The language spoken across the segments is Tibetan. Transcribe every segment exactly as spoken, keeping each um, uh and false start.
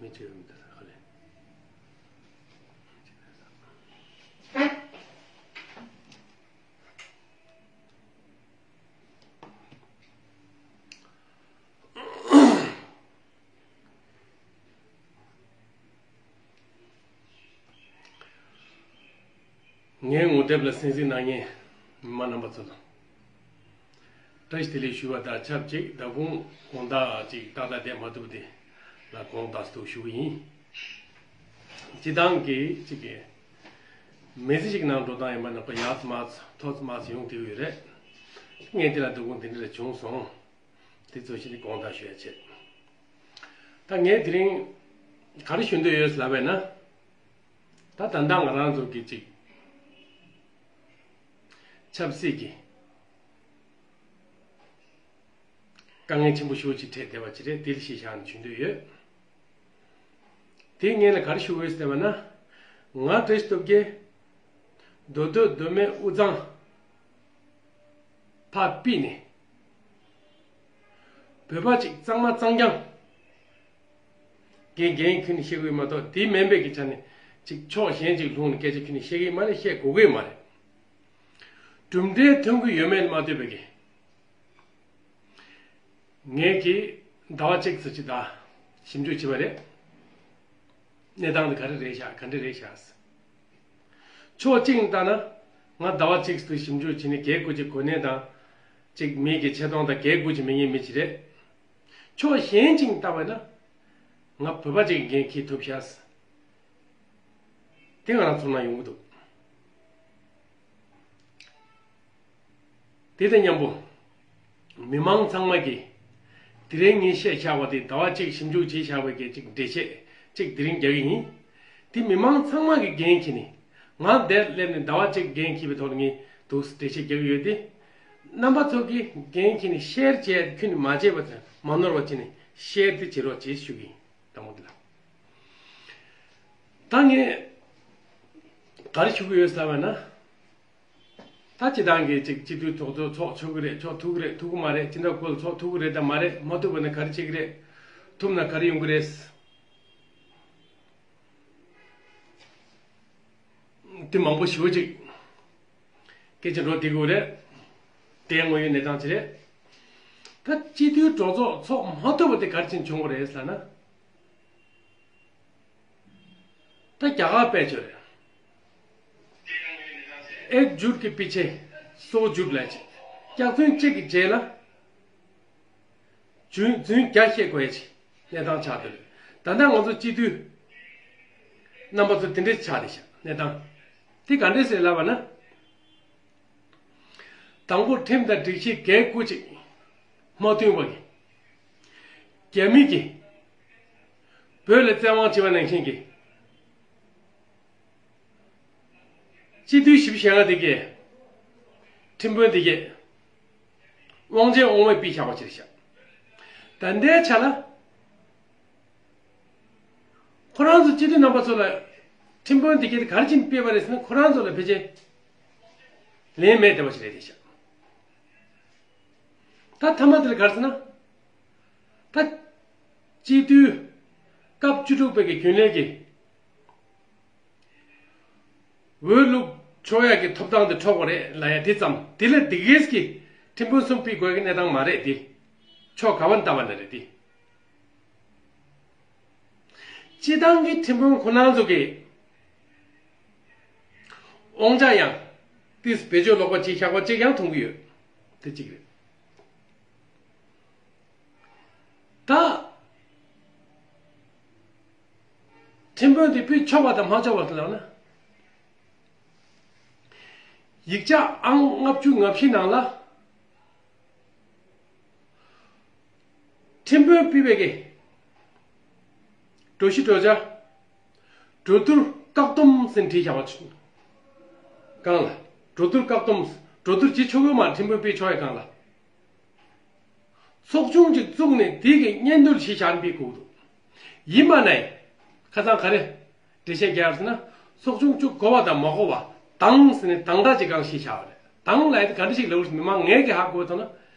མི་བྱེད་མི་དེ་ས་ཁ་ལས། ངའི་ངོ་དེབ་ལ་གསན་གཟིགས་གནང་མཁན་མི་མང་རྣམ་པ་ཚོ་ལ་བཀྲ་ཤིས་བདེ་ལེགས་ཞུ་བ་དང་ཆབས་ཅིག་ད་དགོང་དགོང་དག་ཅིག་ཏག་ཏག་བསྡད་མ་ཐུབ་དེ་ལ་དགོངས་དག་སྟོན་ཞུ་གི་ཡིན། སྤྱི་བཏང་གི་ཅིག་གི་མི་ཚེ་ཞིག་ནང་འགྲོ་སྟངས་ཡིན་པ་ན་ཁོ་ཡག་ཙམ་མ་ཙམ་མཐོ་ཙམ་མ་ཙམ་ཡོང་བསྡད་ཡོད་རེད། ངས་དེ་ལ་དོ་དགོང་དེ་འདྲ་ལ་བྱུང་སོང་། དེ་ཚོ་ཞིག་ནི་དགོངས་དག་ཞུ་ཡ་བྱེད། ད་ངས་དེ་རིང་ག་རེ་ཞུ་འདོད་ཡོད་ལབ་པས་ན། ད་ད་ལྟ་ང་རང་ཚོ་གི་ཅིག་ཆབ་སྲིད་ཀྱི་དཀའ་ངལ་ཆེན་པོ་ཞེ་པོ་ཅིག་འཕྲད་བསྡད་པ་ཅིག་རེད། དེ་ལ་གཞི་བཞག་ནས་ཞུ་འདོད་ཡོད། དེའི་སྔོན་ལ་ག་རེ་ཞུ་དགོས་ཟེར་བ་ན། ང་བཀྲ་ཤིས་སྟོབས་རྒྱལ་མདོ་སྟོད་མདོ་སྨད་དབུས་གཙང་ཕར་ཕུད་ནས། བོད་པ་ཅིག་གཙང་མ་གཙང་རྐྱང་གི་འགན་ཁྱོན་ནས་བཞེས་དགོས་མ་གཏོགས། དེ་མིན་པའི་གི་ཆ་ནས་ཅིག་ཕྱོགས་གཞན་ཅིག་ལྷུང་ནས་སྐད་ཆ་ཁྱོན་ནས་བཤད་ཀྱི་མ་རེད། བཤད་དགོས་ཀྱི་མ་རེད། གྲུབ་འབྲས་ཐོན་གྱི་ཡོད་མེད་ལ་མ་ལྟོས་པའི་གི། ངས་ཀྱིས་ཟླ་བ་གཅིག་ཙམ་ཅིག་ད་ཞིབ་འཇུག་བྱས་པ་རེད། གནས་སྟངས་དེ་ག་རེ་རེད་ཤག་ག་འདྲ་རེད་ཤག་ཕྱོགས་གཅིག་ནས་བལྟས་ན། ང་ཟླ་བ་གཅིག་ཙམ་ཞིབ་འཇུག་བྱས་ནས་རྒན་བཀུར་གྱི་གོ་གནས་དང་། ཅིག་མི་གི་ཆེ་མཐོང་དང་རྒན་བཀུར་གྱི་མི་ངན་མི་ཅིག་རེད། ཕྱོགས་གཞན་གཅིག་ནས་བལྟས་པ་ན། ང་བོད་པ་ཅིག་གི་འགན་འཁྱེར་ཐུབ་ཤག་དེ་ང་རང་ཚོར་སྣང་ཡོང་གི་འདུག་དེ་དང་མཉམ་པོ། མི་མང་ཚང་མ་གིས་དེ་རིང་ངས་བཤད་བཞག་པ་དེ་ཟླ་བ་གཅིག་ཞིབ་འཇུག་བྱས་བཞག་པའི་གི་ཅིག་འགྲེལ་བཤད་ཅིག་དེ་རིང་རྒྱག་གི་ཡིན། དེ་མི་མང་ཚང་མ་གིས་འགན་འཁྱེར་ནས། ང་འདིར་སླེབས་ནས་ཟླ་བ་གཅིག་འགན་འཁྱེར་བའི་ཐོག་ནས་ངས་འདུག་འགྲེལ་བཤད་རྒྱག་གི་ཡོད་དེ། རྣམ་པ་ཚོ་གིས་འགན་འཁྱེར་ནས་ཤེར་བྱས་ཁྱོན་ནས་མ་བྱས་པ་དང་མ་ནོར་བ་བྱས་ནས་ཤེར་དེ་བྱེད་རོགས་བྱེད་ཞུ་གི་ཡིན། དང་པོ་དེ་ལ། ད་ངས་ག་རེ་ཞུ་གི་ཡོད་ཟེར་བ་ན། ད་སྤྱི་བཏང་གི་ཅིག་སྤྱི་འཐུས་གྲོས་ཚོགས་ཚོགས་ཆོག་གི་རེད། ཆོག་ཐུབ་ཀྱི་རེད། ཐུབ་ཀྱི་མ་རེད། སྤྱི་ཟླ་དགུ་ལ་ཚོགས་ཐུབ་ཀྱི་རེད་དང་མ་རེད། མ་ཐུབ་པ་ན་ག་རེ་བྱེད་ཀྱི་རེད། ཐུབ་ན་ག་རེ་ཡོང་གི་རེད། དེ་མང་པོ་ཞེ་པོ་ཅིག་སྐད་ཆ་འགྲོ་བསྡད་ཀྱི་ཡོད་རེད། དེ་དངོས་ཡོད་གནས་སྟངས་ཅིག་རེད། ད་སྤྱི་འཐུས་གྲོས་ཚོགས་ཚོགས་མ་ཐུབ་པ་དེ་ག་རེ་བྱས་ནས་བྱུང་བ་རེད་ཟེར་ན། ད་རྒྱ་གར་དཔེ་བྱས་རེད། एक जुट के पीछे सौ जुट ལབ་ཅིག་སྐྱག་རྫུན་གཅིག་གི་རྗེས་ལ་རྫུན་རྫུན་བརྒྱ་བཤད་དགོས་ཡ་ཅིག་གནས་སྟངས་ཆགས་བསྡད་རེད། ད་ལྟ་ང་ཚོ་སྤྱི་འཐུས་རྣམ་པ་ཚོ་དེ་འདྲས་ཆགས་བསྡད་ཤག་གནས་སྟངས་དེ་ག་འདྲས་ཟེར་ལབ་པ་ན། དང་པོ་ཁྲིམས་དང་སྒྲིག་གཞི་འགན་འཁུར་ཅིག་མ་མཐུན་པ་གི། རྒྱ་མི་གིས་བོད་ལ་བཙན་དབང་བྱེད་པ་ནང་བཞིན་གྱི། སྤྱི་འཐུས་བཞི་བཅུ་ཞེ་ལྔ་དེ་གས། ཁྲིམས་དཔོན་དེ་གས། དབང་ཆེན་དབང་མེད་ཕུད་བཞག་པ་ཅིག་རེད་ཤག་ད་ལྟའི་ཆ་ལ། ཁོ་རང་ཚོ་སྤྱི་འཐུས་རྣམ་པ་ཚོ་ལ་ཁྲིམས་དཔོན་དེ་གས་དེ་ག་རེ་བྱས་ནས་ཕུད་པ་རེད་ཟེར་ན། ཁོ་རང་ཚོ་ལ་ཕལ་ཆེར་ལན་མེད་བསྡད་པ་ཞིག་རེད་བསྡད་ཤག་ད་མཐའ་མ་དེ་ལ་ག་རེ་ཟེར་ན། ད་སྤྱི་འཐུས་སྐབས་བཅུ་དྲུག་པའི་གི་རྒྱུན་ལས་ཀྱི་འོས་བླུགས་ཆོག་ཡག་གི་ཐོབ་ཐང་དེ་འཕྲོག་པ་རེད་ལབ་ཡ་དེ་ཙམ། དེ་ལས་དེ་གས་ཀྱི་ཁྲིམས་དཔོན་གསུམ་ཕུད་དགོས་ཀྱི་གནས་སྟངས་མ་རེད་དེ། ཕྱོགས་ག་བ་ནས་བལྟས་པ་ན་རེད་དེ། སྤྱི་བཏང་གི་ཁྲིམས་དཔོན་ཁོ་རང་ཚོ་གི་དབང་ཆ་ཡང་ཏིས་བེད་སྤྱོད་ལོག་པ་བྱས་བཞག་པ་ཅིག་ཡང་མཐོང་གི་ཡོད། དེ་གཅིག་རེད། ད་ཁྲིམས་དཔོན་དེ་ཕུད་ཆོག་པ་དང་མ་ཆོག་པ་དེ་ལབ་ན། ཡིག་ཆ་ཨང་ལྔ་བཅུ་ང་བཞི་ནང་ལ། ཁྲིམས་དཔོན་ཕུད་པའི་གི་གྲོས་གཞི་གྲོས་འཆར། གྲོས་བསྡུར་བཀག་སྡོམ་ཟེར་བྲིས་བཞག་པ་བྱུང་། སྒང་ལ། གྲོས་བསྡུར་བཀག་སྡོམ། གྲོས་བསྡུར་བྱེད་ཆོག་གི་མ་རེད། ཁྲིམས་དཔོན་ཕུད་ཆོག་ཡ་སྒང་ལ། ཚོགས་ཆུང་ཅིག་བཙུགས་ནས་དེ་གི་སྙན་ཐོ་ཞིག་བཞག་པའི་དགོས་འདུག་ཡིན་པ་ན། ཁ་སང་ག་རེ་འགྲེལ་བཤད་རྒྱག་ཟེར་ན། ཚོགས་ཆུང་བཙུགས་དགོས་པ་དང་མ་དགོས་པ་དང་ཟེར་ནས་དང་སྒྲ་ཅིག་སྒང་ཞིག་བཞག་པ་རེད། དང་ལབ་ཡ་དེ་ག་འདྲ་ཞིག་ལབ་དགོས་མི་མང་ངས་ཀྱི་ཧ་གོ་བ་ཐོག་ན།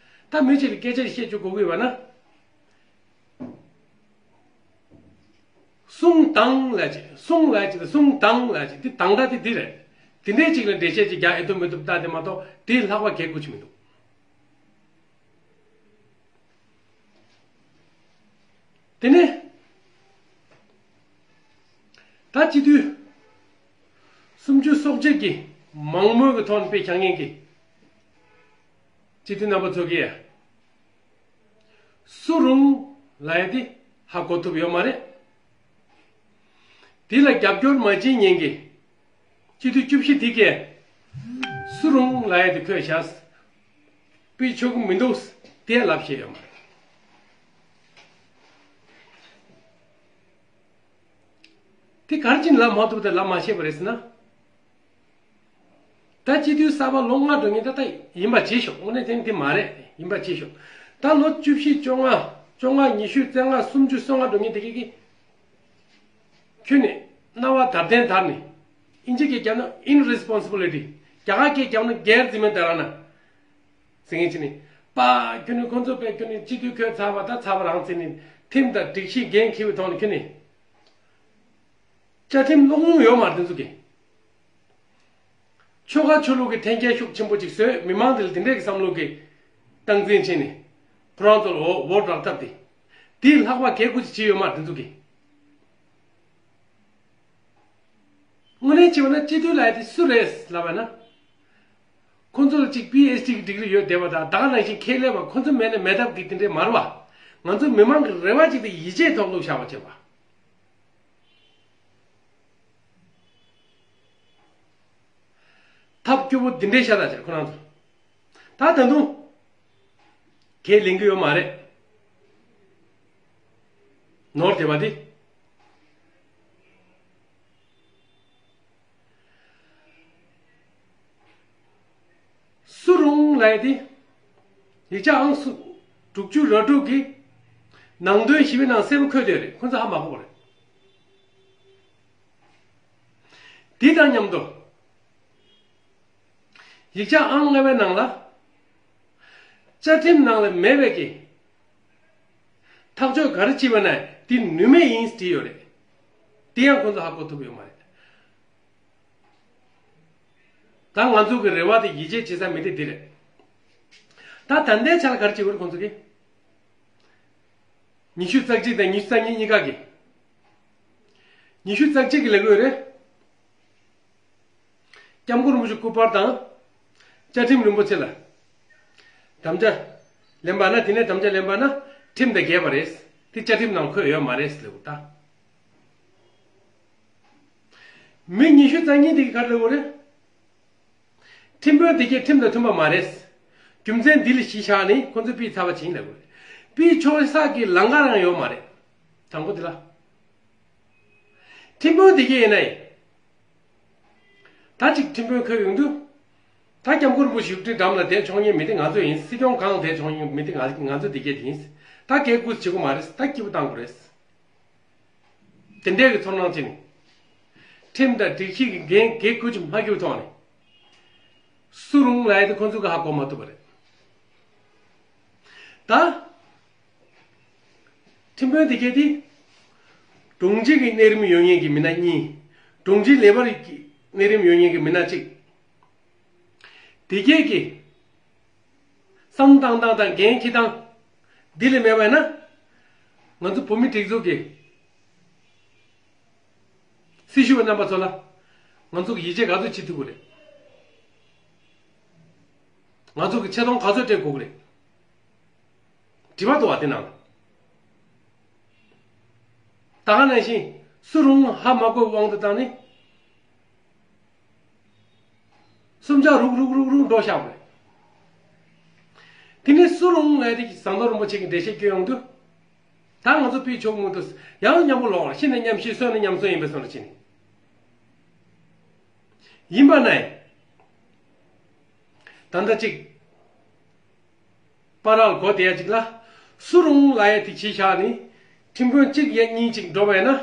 ད་མི་གཅིག་ལ་སྐད་ཆ་ཞིག་བཤད་རྒྱུ་དགོས་ཀྱི་ཡོད་པ་ན། གསུང་དང་ལབ་ཅིག་གསུང་ལབ་ཅིག་དང་གསུང་དང་ལབ་ཅིག་དེ་དང་སྒྲ་དེ་འདི་རེད། དེ་འདྲའི་ཅིག་ལ་འགྲེལ་བཤད་ཅིག་རྒྱག་ཨེ་ཐུབ་མི་ཐུབ་ལྟ་དེ་མ་གཏོགས་དེ་ལྷག་པ་གལ་དགོས་ཅིག་མི་འདུག་དེ་ནས་ད་སྤྱི་འཐུས་སུམ་ཅུ་སོ་གཅིག་གི་མང་མོས་ཀྱི་ཐོག་ནས་དཔེ་བཞག་མཁན་གྱི་སྤྱི་འཐུས་རྣམ་པ་ཚོ་གིས་སུ་རུང་ལབ་ཡ་དེ་ཧ་གོ་ཐུབ་ཡོད་མ་རེད། དེ་ལ་རྒྱབ་སྐྱོར་མ་བྱེད་མཁན་གྱི་སྤྱི་འཐུས་བཅུ་བཞི་དེ་གས་སུ་རུང་ལབ་ཡ་དེ་འཁོད་བཞག་དཔེ་ཆོག་གི་མི་འདུག་དེ་ལབ་བཤད་ཡོད་མ་རེད། དེ་ག་རེ་བྱས་ནས་ལབ་མ་ཐུབ་དང་ལབ་མ་ཤེས་པ་རེད་ཟེར་ན། ད་སྤྱི་འཐུས་གསར་པ་ལོ་ལྔ་འགྲོ་མཁན་ད་ལྟ་ཡིན་པ་བྱེད་ཤོག་དངོས་གནས་དེ་དེ་མ་རེད། ཡིན་པ་བྱེད་ཤོག་ད་ལོ་བཅུ་བཞི་བཅོ་ལྔ་བཅོ་ལྔ་ཉི་ཤུ་རྩ་ལྔ་སུམ་ཅུ་སོ་ལྔ་འགྲོ་མཁན་དེ་གི་གི་ཁྱོད་ནི་རྣ་བ་དར་ལྡན་དར་ནས་ཨིན་ཇི་སྐད་རྒྱབ་ན་irresponsibility རྒྱ་གར་སྐད་རྒྱབ་ན་गैर जिम्मेदाराना ཟེར་མཁན་ཅིག་ནི་པ། ཁྱོད་ནི་ཁོང་ཚོ་པས་ཁྱོད་ནི་སྤྱི་འཐུས་འཁོད་ཚར་བ་ད་ཚར་བ་རང་ཟེར་ནི་ཁྲིམས་དང་སྒྲིག་གཞི་འགན་འཁྱེར་བའི་ཐོག་ནས་ཁྱོད་ནི་བཅའ་ཁྲིམས་བློ་ངོ་ཡོད་མ་རེད་དེ་ཚོ་གི། ཆོལ་ཁ་ཆོས་ལུགས་ཀྱི་འཐེན་འཁྱེར་ཤུགས་ཆེན་པོ་ཅིག་བཟོས། མི་མང་དེ་ལ་དེ་འདྲས་ཀྱི་བསམ་བློ་གི་སྟངས་འཛིན་བྱས་ནས་ཁོ་རང་ཚོ་ལ་འོ་འོ་རག་ཐབས་དེ་དེའི་ལྷག་པ་གལ་དགོས་ཅིག་བྱས་ཡོད་མ་རེད་དེ་ཚོ་གི། དངོས་གནས་བྱས་པ་ན་སྤྱི་འཐུས་ལབ་ཡ་དེ་སུ་རེད་ལབ་པ་ན། ཁོ་ཚོ་ལ་གཅིག་པི་ཨེཆ་ཌི་གི་ཌིག་རི་ཡོད་བསྡད་པ་དང་ད་ག་ནང་བཞིན་ཁས་ལེན་པ་ཁོ་ཚོ་མེད་ན་མེད་ཐབས་ཀྱི་དེ་འདྲས་མ་རེད་བ། ང་ཚོ་མི་མང་གི་རེ་བ་གཅིག་དང་ཡིད་ཆེས་ཐོག་ལུགས་བཞག་པ་བྱས་པ། ཐབས་སྐྱོ་པོ་འདི་འདྲའི་ཤ་སྟག་ཅིག་ཁོ་རང་ཚོ། ད་ད་དུང་ཁས་ལེན་གྱི་ཡོད་མ་རེད། ནོར་བསྡད་པ་འདི། སུ་རུང་ལབ་ཡ་དེ། ཡིག་ཆ་ཨང་སུ་དྲུག་ཅུ་རེ་དྲུག་གི་ནང་དོན་ཞིབ་པའི་ནང་གསལ་པོ་འཁོད་བསྡད་རེད། ཁོ་ཚོ་ཧ་མ་གོ་བ་རེད། དེ་དང་མཉམ་དུ། ཡིག་ཆ་ཨང་ལྔ་པའི་ནང་ལ། བཅའ་ཁྲིམས་ནང་ལ་མེད་པའི་གི། ཐག་གཅོད་ག་རེ་བྱས་པ་ན་དེ་ནུས་མེད་ཡིན་བྲིས་ཡོད་རེད། དེ་ཡང་ཁོང་ཚོ་ཧ་གོ་ཐུབ་ཡོད་མ་རེད། ད་ང་ཚོ་གི་རེ་བ་དེ་ཡིད་ཆེས་བྱེད་ས་མི་དེ་འདི་རེད། ད་ད་ལྟའི་ཆ་ལ་ག་རེ་བྱེད་དགོས་རེད་ཁོང་ཚོ་གི། ཉི་ཤུ་རྩ་གཅིག་དང་ཉི་ཤུ་རྩ་གཉིས་གཉིས་ཀ་གི། ཉི་ཤུ་རྩ་གཅིག་གི་ལས་འགུལ་རེད། སྐྱབས་མགོན་རིན་པོ་ཆེ་སྐུ་པར་དང་། བཅའ་ཁྲིམས་རིན་པོ་ཆེ་ལ། དམ་བཅའ་ལེན་པ་ན་དེ་ནས་དམ་བཅའ་ལེན་པ་ན་ཁྲིམས་དང་འགལ་བ་རེད། དེ་བཅའ་ཁྲིམས་ནང་འཁོད་ཡོད་མ་རེད་ལབ་ད། མི་ཉི་ཤུ་རྩ་གཉིས་དེ་གི་ག་རེ་ལབ་དགོས་རེད། ཁྲིམས་དཔོན་དེ་གས་ཁྲིམས་དང་མཐུན་པ་མ་རེད། རྒྱུ་མཚན་འདི་ལ་གཞི་བཞག་ནས་ཁོ་ཚོས་ཕུད་ཚར་བ་བྱིན་ལབ་དགོས་རེད། ཕུད་ཆོག་ས་གི་ལམ་ཁ་རང་ཡོད་མ་རེད། དང་པོ་དེ་ལ། ཁྲིམས་དཔོན་དེ་གས་ཡིན་ན་ཡིན། ད་ཅིག་ཁྲིམས་དཔོན་ཁོས་ཡོང་དུས། ད་སྐྱབས་མགོན་རིན་པོ་ཆེ་བཞུགས་ཁྲིའི་འགྲམ་ལ་བསྡད་ཆོག་མཁན་མི་དེ་ང་ཚོ་ཡིན། སྲིད་སྐྱོང་སྒང་བསྡད་ཆོག་མཁན་མི་དེ་ང་ང་ཚོ་དེ་གས་དེ་ཡིན། ད་སྐད་སྐུལ་བྱེད་དགོས་མ་རེད། ད་སྐྱིད་པོ་བཏང་དགོས་རེད། དེ་འདྲའི་གི་ཚོར་སྣང་བྱས་ནས། ཁྲིམས་དང་སྒྲིག་གཞི་གི་འགན་འགན་འཁུར་གྱི་མ་འཁྱེར་ཐོག་ནས། སུ་རུང་ལབ་ཡ་དེ་ཁོ་ཚོ་གི་ཧ་གོ་མ་ཐུབ་པ་རེད། ད། ཁྲིམས་དཔོན་དེ་གས་དེ། དྲུང་ཆེ་གི་གནས་རིམ་ཡོད་མཁན་གྱི་མི་སྣ་གཉིས། དྲུང་ཆེ་ལས་འཕར་གྱི་གནས་རིམ་ཡོད་མཁན་གྱི་མི་སྣ་གཅིག་དེ་གས་ཀྱི། བསམ་བཏང་སྟངས་དང་འགན་འཁྱེར་སྟངས། འདི་ལས་མེད་པ་ཡིན་ན། ང་ཚོ་བོད་མི་སྒྲིག་འཛུགས་ཀྱི་སྲི་ཞུ་བ་རྣམ་པ་ཚོ་ལ། ང་ཚོ་གི་ཡིད་ཆེས་ག་ཚོད་བྱེད་ཐུབ་ཀྱི་རེད། ང་ཚོ་གི་ཆེ་མཐོང་ག་ཚོད་སྤྲད་དགོས་ཀྱི་རེད། དྲི་བ་འདུག་བ་དེ་ནང་། ད་ག་ནང་བཞིན་སུ་རུང་ཧ་མ་གོ་བའི་དབང་དུ་བཏང་ནས། སུམ་ཆ་རུག་རུག་རུག་རུག་འགྲོ་བཞག་པ་རེད། དེ་ནས་སུ་རུང་ལས་རིགས་ཟམ་གདོང་རིན་པོ་ཆེ་གི་འགྲེལ་བཤད་སྐྱོན་ཡོང་དུས། ད་ང་ཚོ་ཕུད་ཆོག་མི་འདུག་ཡང་མཉམ་པོ་ལོག་ཤི་ན་མཉམ་ཤི་གསོན་ན་མཉམ་གསོན་ཡིན་པའི་བསམ་བློ་བྱས་ནས། ཡིན་པ་ན་ཡང་། ད་ལྟ་གཅིག་པ་རལ་གོ་བསྡད་ཡ་གཅིག་ལ། སུ་རུང་ལབ་ཡ་དེ་གཞི་བཞག་ནས། ཁྲིམས་དཔོན་གཅིག་ཡ་གཉིས་གཅིག་འགྲོ་བ་ཡིན་ན།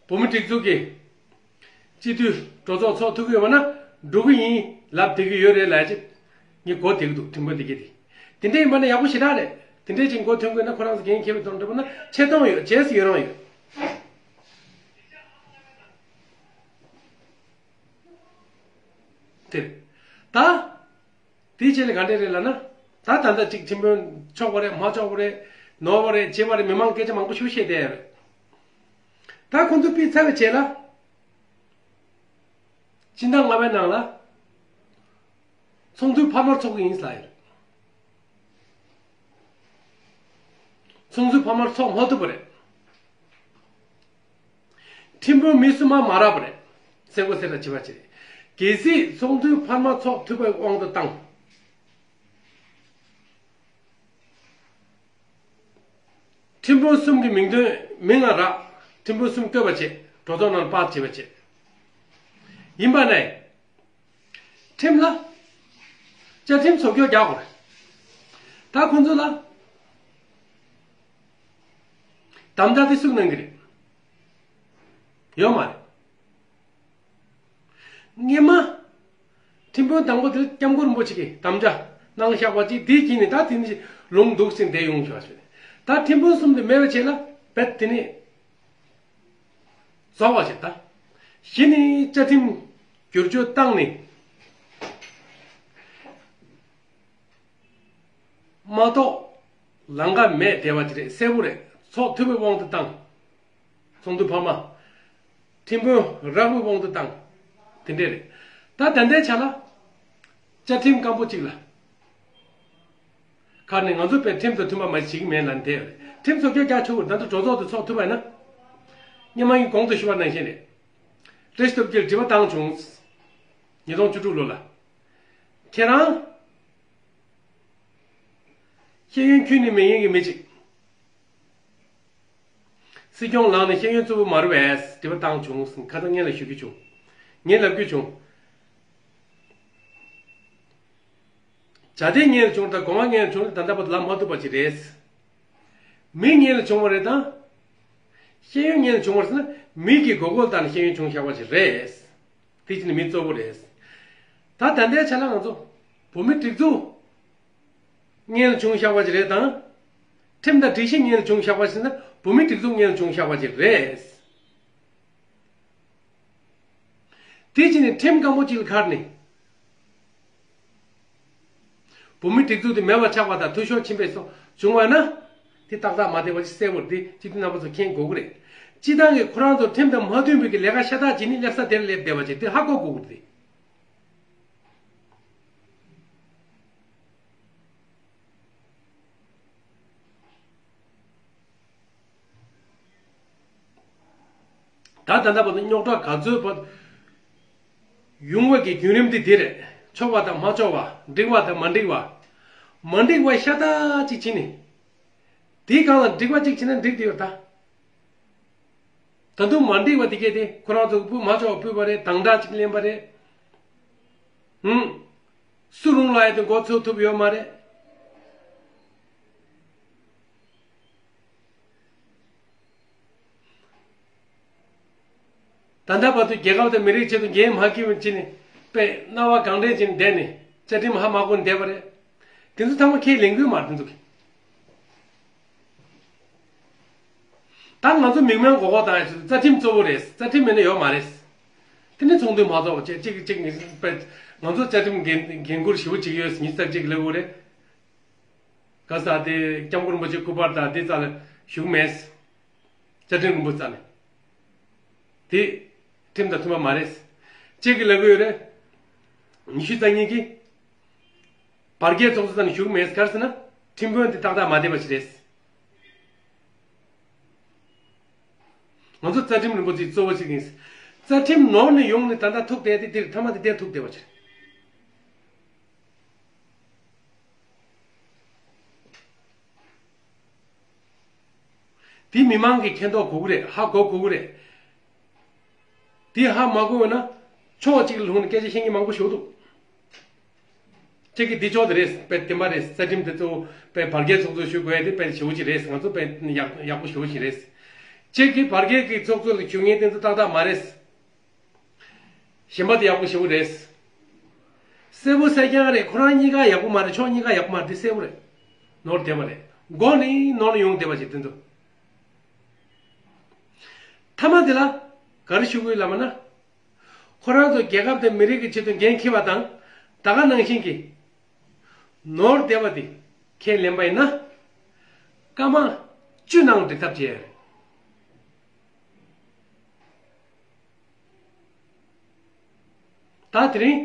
བོད་མི་སྒྲིག་འཛུགས་ཀྱི་སྤྱི་འཐུས་གྲོས་ཚོགས་ཚོགས་ཐུབ་ཀྱི་ཡོད་པ་ན་འགྲོ་གི་ཡིན་ལབ་བསྡད་ཀྱི་ཡོད་རེད་ལབ་ཅིག་ངས་གོ་བསྡད་ཀྱི་འདུག་ཁྲིམས་དཔོན་དེ་གས་དེ། དེ་འདྲ་ཡིན་པ་ན་ཡག་པོ་ཞེ་དྲག་རེད། དེ་འདྲའི་ཅིག་མགོ་ཐོན་དགོས་ན་ཁོ་རང་ཚོ་འགན་འཁྱེར་བའི་དོན་འགྲུབ་ན་ཆེ་མཐོང་ཡོད། རྗེས་སུ་ཡི་རང་ཡོད། དེ་ད། དེའི་རྗེས་ལ་ག་འདྲས་རེད་ལབ་ན། ད་ད་ལྟ་ཅིག་ཁྲིམས་དཔོན་ཆོག་པ་རེད། མ་ཆོག་པ་རེད། ནོར་བ་རེད། བྱས་པ་རེད། མི་མང་སྐད་ཆ་མང་པོ་ཞིག་བཤད་བསྡད་ཡོད་རེད། ད་ཁོང་ཚོ་ཕུད་ཚར་བའི་རྗེས་ལ། སྤྱི་ཟླ་ལྔ་པའི་ནང་ལ་ཚོགས་འདུ་འཕར་མ་ཚོགས་ཀྱི་ཡིན་ལབ་ཡོད། ཚོགས་འདུ་འཕར་མ་ཚོགས་མ་ཐུབ་པ་རེད། ཁྲིམས་དཔོན་མི་གསུམ་མ་མ་རག་པ་རེད། སེ་གོ་སེ་ར་བྱེད་པ་བྱེད། གལ་སྲིད་ཚོགས་འདུ་འཕར་མ་ཚོགས་ཐུབ་པའི་དབང་དུ་བཏང་། ཁྲིམས་དཔོན་གསུམ་གྱི་མིང་དོན་མིང་ང་རག་ཁྲིམས་དཔོན་གསུམ་བསྐོས་པ་བྱེད། གྲོས་ཚོགས་ནང་ཕར་བྱེད་པ་བྱེད། ཡིན་པ་ནས། ཁྲིམས་ལ། བཅའ་ཁྲིམས་བཟོ་བཅོས་རྒྱག་དགོས་རེད། ད་ཁོང་ཚོ་ལ། དམ་བཅའ་དེ་སུས་གནང་གི་རེད། ཡོད་མ་རེད། སྔོན་མ། ཁྲིམས་དཔོན་དང་པོ་དེ་སྐྱབས་མགོན་རིན་པོ་ཆེ་གིས་དམ་བཅའ་གནང་བཞག་པ་ཅིག་དེའི་རྗེས་ནས་ད་དེ་ནི་ལུང་འདུག་ཟིན་བསྡད་ཡོང་བཞག་ཞུ། ད་ཁྲིམས་དཔོན་གསུམ་དེ་མེད་པའི་རྗེས་ལ་རྦད་དེ་ནས་རྫོགས་པ་ཞིག་ད། གཞི་ནས་བཅའ་ཁྲིམས་བསྒྱུར་བཅོས་བཏང་ནས་མ་གཏོགས་ལམ་ཁ་མེད་བསྡད་པ་ཅིག་རེད། གསལ་པོ་རེད། ཚོགས་ཐུབ་པའི་དབང་དུ་བཏང་། ཚོགས་འདུ་འཕར་མ། ཁྲིམས་དཔོན་རག་པའི་དབང་དུ་བཏང་། དེ་འདྲས་རེད། ད་ད་ལྟའི་ཆ་ལ། བཅའ་ཁྲིམས་སྐམ་པོ་གཅིག་ལ། ཁ་ནས་ང་ཚོ་པའི་ཁྲིམས་དང་མཐུན་པ་མ་བྱེད་ཀྱི་མེད་ལབ་བསྡད་ཡོད་རེད། ཁྲིམས་བཟོ་བཅོས་རྒྱག་ཆོག་གི་ད་ལྟ་གྲོས་ཚོགས་དེ་ཚོགས་ཐུབ་པ་ཡིན་ན། སྔོན་མ་ངས་གོང་དུ་ཞུས་པ་ནང་བཞིན་རེད། བཀྲ་ཤིས་སྟོབས་རྒྱལ་དྲི་བ་བཏང་བྱུང་། ཉིས་སྟོང་བཅུ་དྲུག་ལོ་ལ། ཁྱེད་རང་། ཤེས་ཡོན་ཁྱོན་ནས་མེད་མཁན་གྱི་མི་གཅིག་སྲིད་སྐྱོང་ལངས་ནས་ཤེས་ཡོན་གཙོ་བོ་མ་རེད་པས་དྲི་བ་བཏང་བྱུང་ཟིན། ཁ་སང་ངས་ལ་ཞུ་རྒྱུ་བྱུང་། ངས་ལབ་རྒྱུ་བྱུང་། བྱ་དེ་ངས་ལ་བྱུང་དང་གོང་མ་ངས་ལ་བྱུང་ད་ལྟ་བར་དུ་ལབ་མ་ཐུབ་པ་ཅིག་རེད། མི་ངས་ལ་བྱུང་བ་རེད་དང་། ཤེས་ཡོན་ངས་ལ་བྱུང་བ་རེད་ཟེར་ན་མི་གི་དགོས་མཁོ་ལྟར་ནས་ཤེས་ཡོན་བྱུང་བཞག་པ་ཅིག་རེད། དེ་ཅི་ནས་མི་གཙོ་བོ་རེད། ད་ད་ལྟའི་ཆ་ལ་ང་ཚོ་བོད་མི་སྒྲིག་འཛུགས་སྔོན་ལ་བྱུང་བཞག་པ་ཅིག་རེད་དང་། ཁྲིམས་དང་སྒྲིག་གཞི་སྔོན་ལ་བྱུང་བཞག་པ་ཞིག་ན་བོད་མི་སྒྲིག་འཛུགས་སྔོན་ལ་བྱུང་བཞག་པ་ཅིག་རེད། དེ་ཅི་ནས་ཁྲིམས་སྐམ་པོ་ཅིག་ལ་ཁར་ནས། བོད་མི་སྒྲིག་འཛུགས་དེ་མེད་པ་ཆགས་པ་དང་འཐུས་ཤོར་ཕྱིན་པའི་སོགས་བྱུང་བ་ན། དེ་ཏག་ཏག་མ་བསྡད་པ་ཅིག་གསལ་པོར་དེ་སྤྱི་འཐུས་རྣམ་པ་ཚོ་མཁྱེན་དགོས་ཀྱི་རེད། སྤྱི་བཏང་གི་ཁོ་རང་ཚོ་ཁྲིམས་དང་མ་མཐུན་པའི་གི་ལས་ཀ་ཤ་སྟག་བྱེད་ནི་ལེགས་ས་དེར་སླེབས་བསྡད་པ་ཅིག་དེ་ཧ་གོ་དགོས་ཀྱི་རེད། ད་ད་ལྟ་བར་དུ་རྙོག་དྲ་ག་ཚོད་བར་ཡོང་བའི་གི་བརྒྱུད་རིམ་དེ་འདི་རེད། ཆོག་པ་དང་མ་ཆོག་པ། འགྲིག་པ་དང་མ་འགྲིག་པ། མ་འགྲིག་པ་ཤ་སྟག་ཅིག་བྱིན་ནས། དེའི་སྒང་ལ་འགྲིག་པ་ཅིག་བྱིན་ན་འགྲིག་དེ་ཡོད་ད། ད་དུང་མ་འགྲིག་པ་དེ་གས་དེ་ཁོ་རང་ཚོ་གི་སྤུ་མ་ཆོག་པ་སྤུས་པ་རེད། དང་སྒྲ་ཅིག་ལེན་པ་རེད། ཧུམ། སུ་རུང་ལ་ཡ་དེ་མགོ་ཚོས་ཐུབ་ཡོད་མ་རེད། ད་ལྟ་བར་དུ་རྒྱལ་ཁབ་དང་མི་རིགས་ཆེད་དུ་འགན་མ་འཁྱེར་བའི་ཕྱིར་ནས་དཔེ་སྣང་བ་གང་དྲན་བྱས་ནས་བསྡད་ནས་བཅའ་ཁྲིམས་ཧ་མ་གོ་ནས་བསྡད་པ་རེད། དེ་ཚོ་ཚང་མ་ཁས་ལེན་དགོས་མ་རེད་དེ་ཚོ་གི། ད་ང་ཚོ་མིག་དམར་མགོ་སྐོར་བཏང་ཡ་ཆེད་དུ་རྩ་ཁྲིམས་གཙོ་བོ་རེད། རྩ་ཁྲིམས་མེད་ན་ཡོད་མ་རེད། དེ་ནི་ཚོགས་འདུ་མ་ཚོགས་པ་བྱས་གཅིག་གིས་གཅིག་ནི་དཔེ་ང་ཚོ་རྩ་ཁྲིམས་འགན་འགན་འཁུར་ཞེ་པོ་བྱེད་ཀྱི་ཡོད་ཟེར་ཉིས་རྩ་གཅིག་ལབ་དགོས་རེད། ག་ས་དེ་སྐྱབས་མགོན་རིན་པོ་ཆེ་སྐུ་པར་དང་དེ་རྩ་ལ་བཞུགས་མེད། བཅའ་ཁྲིམས་རིན་པོ་རྩ་ནས། དེ་ཁྲིམས་དང་མཐུན་པ་མ་རེད། གཅིག་གིས་ལབ་གི་ཡོད་རེད། ཉི་ཤུ་རྩ་གཉིས་ཀྱིས་བར་བརྒལ་ཚོགས་གཙོ་རྩ་ནས་བཞུགས་མེད། ག་རེ་ཟེར་ན་ཁྲིམས་དཔོན་དེ་ཏག་ཏག་མ་བསྡད་པ་ཞིག་རེད། ང་ཚོ་རྩ་ཁྲིམས་རིན་པོ་ཆེ་གཙོ་བོ་ཞིག་ཡིན། རྩ་ཁྲིམས་ནོར་ནས་ཡོང་ནས་ད་ལྟ་ཐུག་བསྡད་དེ་འདིར་མཐའ་མ་དེ་བསྡད་ཐུག་བསྡད་པ་ཞིག་རེད། དེ་མི་མང་གིས་མཁྱེན་རྟོགས་དགོས་ཀྱི་རེད། ཧ་གོ་དགོས་ཀྱི་རེད། དེ་ཧ་མ་གོ་བ་ན་ཕྱོགས་གཅིག་ལ་ལྷུང་ནས་སྐད་ཆ་བཤད་མཁན་མང་པོ་ཞིག་འདུག་གཅིག་གིས་འདི་ཕྱོགས་དེ་རེད། དཔེ་བདེན་པ་རེད། རྩ་ཁྲིམས་དེ་གཙོ་བོ་དཔེ་བར་བརྒལ་ཚོགས་གཙོ་ཞུ་དགོས་ཡ་དེ་དཔེ་ཞེ་པོ་ཅིག་རེད། ང་ཚོ་དཔེ་ཡག་ཡག་པོ་ཞེ་པོ་ཞིག་རེད། གཅིག་གིས་བར་བརྒལ་གྱི་ཚོགས་གཙོ་ལ་ཞུ་མཁན་དེ་ཚོ་ཏག་ཏག་མ་རེད། གཞན་པ་དེ་ཡག་པོ་ཞེ་པོ་རེད། གསལ་པོ་གསལ་རྐྱང་རེད། ཁོ་རང་གཉིས་ཀ་ཡག་པོ་མ་རེད། ཕྱོགས་གཉིས་ཀ་ཡག་པོ་མ་རེད། དེ་གསལ་པོ་རེད། ནོར་བསྡད་པ་རེད། མགོ་ནས་ནོར་ཡོང་བསྡད་པ་ཞིག་དེ་འདུག་མཐའ་མ་དེ་ལ་ག་རེ་ཞུ་དགོས་ལབ་པ་ན། ཁོ་རང་ཚོ་རྒྱལ་ཁབ་དང་མི་རིགས་ཀྱི་ཆེད་དུ་འགན་འཁྱེར་བ་དང་། ད་ག་ནང་བཞིན་གྱི་ནོར་བསྡད་པ་དེ་ཁས་ལེན་པ་ཡིན་ན། སྐར་མ་བཅུ་ནང་འགྲིག་ཐབས་བྱས་ཡོད་རེད། ད་དེ་རིང་།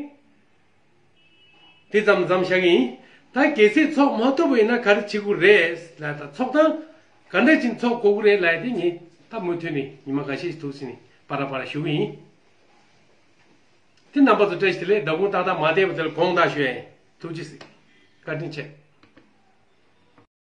དེ་ཙམ་མཚམས་བཞག་གི་ཡིན། ད་གལ་སྲིད་ཚོགས་མ་ཐུབ་པ་ཡིན་ན་ག་རེ་བྱེད་དགོས་རེད་ལབ། ད་ཚོགས་སྟངས་ག་འདྲ་ཅིག་ཚོགས་དགོས་ཀྱི་རེད་ལབ་ཡ་དེ་ངས་ད་མུ་མཐུད་ནས་ཉི་མ་ཁ་ཤས་ཤིག་འདུག་ཟེར་ནས་པ་ར་པ་ར་ཞུ་གི་ཡིན། དེ་རྣམ་པ་ཚོ་བཀྲ་ཤིས་བདེ་ལེགས། ཟླ་གུང་ཏག་ཏག་མ་བསྡད་པ་དེ་ལ་དགོངས་དག་ཞུ་ཡ་ཡིན། ཐུགས་རྗེ་གཟིགས། བཀའ་དྲིན་ཆེ།